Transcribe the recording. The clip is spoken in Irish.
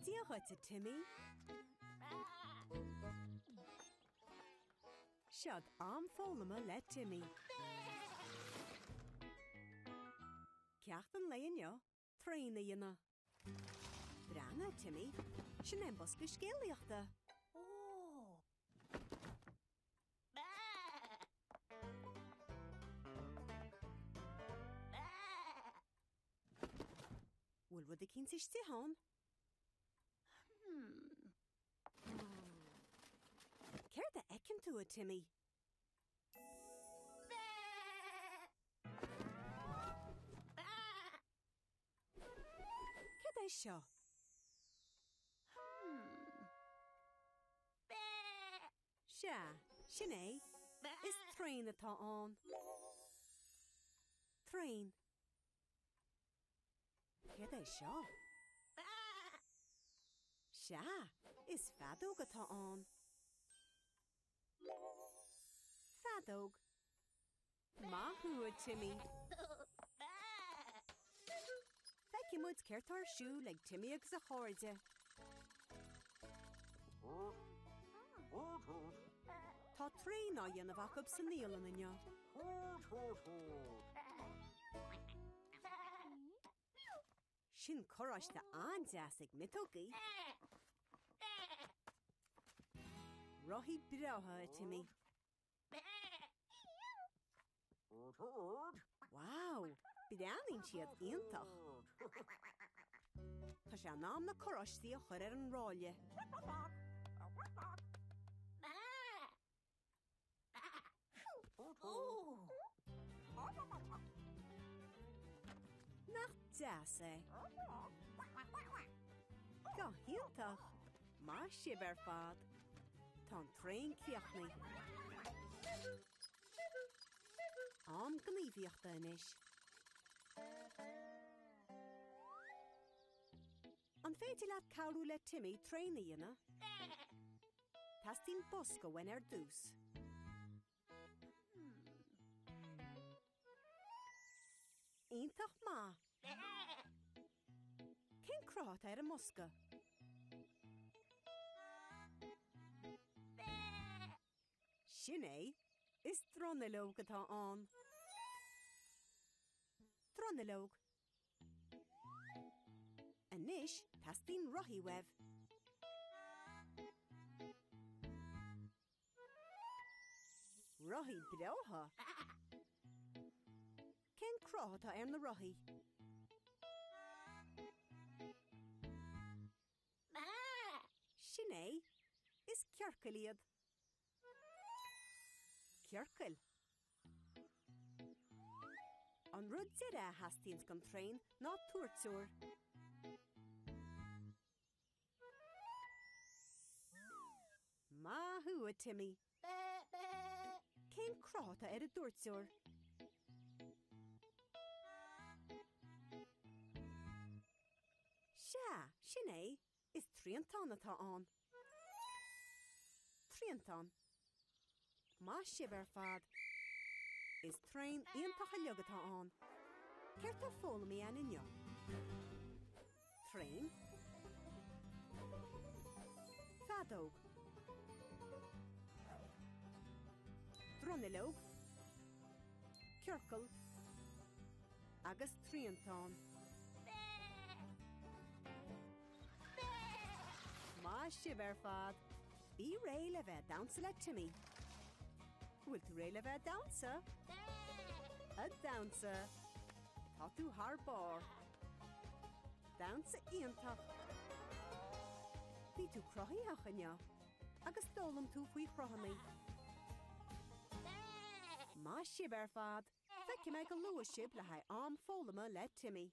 Dia dhuit, a Timmy. Seod am foghlama le Timmy. Ceacht an lae inniu, traein a dhéanamh. Breathnaigh, a Timmy, sin é an bosca scéalaíochta. Bhfuil rud eicínt istigh ann? Céard a fheiceann tú, a Timmy? Céard é seo? Sea, sin é. Is traein atá ann. Traein. Céard é seo? Sea, is feadóg atá ann. Feadóg. Maith thú, a Timmy. Feicfidh muid céard tá ar siúl ag Timmy agus a chairde. Tá traein á dhéanamh acu sa naíolann inniu. Sin carráiste an-deas ag miotógaí. Rothaí breátha, a Timmy. Wow! Breathnaíonn siad iontach! Tá sé in am na carráistí a chur ar an ráille. Nach deas é? Go hiontach! Maith sibh ar fad! Tá an traein críochnaithe. Am gníomhaíochta anois. An féidir leat cabhrú le Timmy traein a dhéanamh? Teastaíonn bosca uainn ar dtús. Iontach maith! Cén cruth atá ar an mbosca? Sin é, is dronuilleog atá ann. Dronuilleog. Anois, teastaíonn rothaí uaibh. Rothaí breátha! Cén cruth atá ar na rothaí? Sin é, is ciorcail iad. Ciorcail. An rud deiridh a theastaíonn don traein ná tuairteoir. Maith thú, a Timmy! Cén cruth atá ar an dtuairteoir? Sea, sin é! Is triantán atá ann. Triantán. Maith sibh ar fad! Is traein iontach uilig atá ann. Céard tá foghlamtha againn inniu? Traein. Feadóg. Dronuilleog. Ciorcal. Agus triantán. Maith sibh ar fad! Bí réidh le bheith ag damhsa le Timmy. Bhfuil tú réidh le bheith ag damhsa? Ag damhsa! Tá tú thar barr! Damhsa iontach! Bhí tú cruthaitheach inniu agus d'fhoghlaim tú faoi chruthanna. Maith sibh ar fad! Feicfidh mé go luath sibh le haghaidh am foghlama le Timmy.